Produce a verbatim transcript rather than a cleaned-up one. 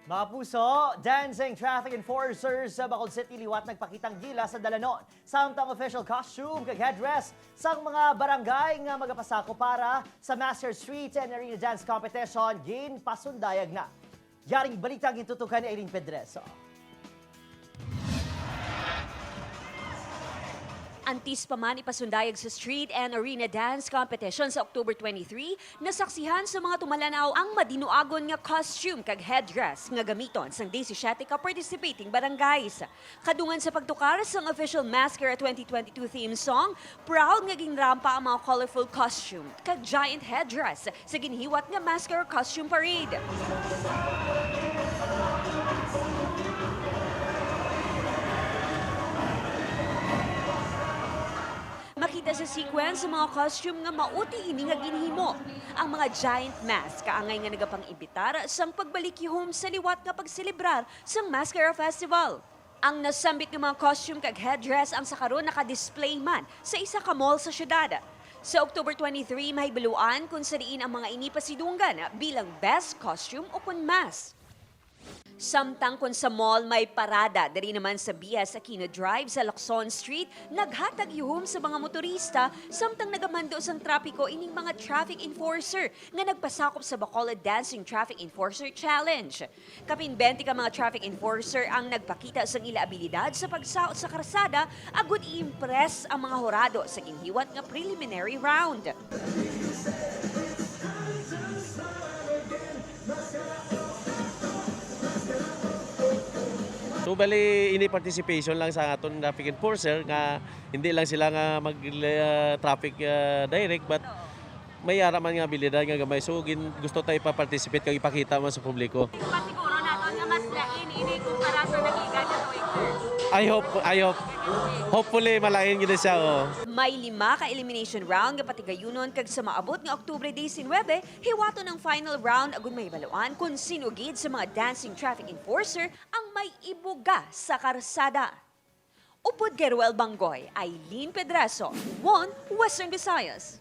Mga puso, dancing traffic enforcers sa Bacolod City liwat nagpakitang gilas sa dalanon, samtang official costume kag headdress sang mga barangay nga magapasakop para sa Masker Street and Arena Dance Competition ginpasundayag na. Yaring balita ang gintutukan ni Aileen Pedreso. Antis pa man ipasundayag sa Street and Arena Dance Competition sa October twenty-three, nasaksihan sa mga tumalanaw ang madinuagon nga costume kag headdress nga gamiton sang disisiete ka participating barangays. Kadungan sa pagtukar sang official Maskara twenty twenty-two theme song, proud nga ginrampa ang mga colorful costume kag giant headdress sa ginhiwat nga Maskara Costume Parade. Makita sa sequence ang mga costume nga mauti ini nga ginhimo. Ang mga giant mask kaangay nga nagapang-imbitar sang pagbalikihom sa liwat nga pagselebrar sang Maskara Festival. Ang nasambit nga mga costume kag headdress ang sa karon naka-display man sa isa ka mall sa siyudad. Sa October twenty-three, mahibaluan kon sa diin ang mga ini pasidunggan bilang best costume ukon mask. Samtang kon sa mall may parada, diri naman sa B S Aquino Drive sa Lacson Street, naghatag ihom sa mga motorista samtang nagamando sang trapiko ining mga traffic enforcer nga nagpasakop sa Bacolod Dancing Traffic Enforcer Challenge. Kapin twenty ka mga traffic enforcer ang nagpakita sang ila abilidad sa pagsaot sa karsada agud i-impress ang mga hurado sa ginhiwat nga preliminary round. So, bali, ini participation lang sa aton traffic enforcer nga hindi lang sila nga mag, ah, traffic, ah, direct, but may ara man nga abilidad nga gamay. So, gin-, gusto tayo ipa-participate kag ipakita man sa publiko. Pasiguro naton nga mas lain ini kumpara sa nagikan nga tuig, sir. I hope, I hope. Hopefully, malain gid siya, oh. May lima ka elimination round nga patigayunon kag sa maabot nga Oktubre diecinuebe, hiwaton ang final round agud mahibaluan kon sino gid sa mga dancing traffic enforcer ang may ibuga sa karsada. Upod kay Roel Banggoy, Aileen Pedraso, One Western Visayas.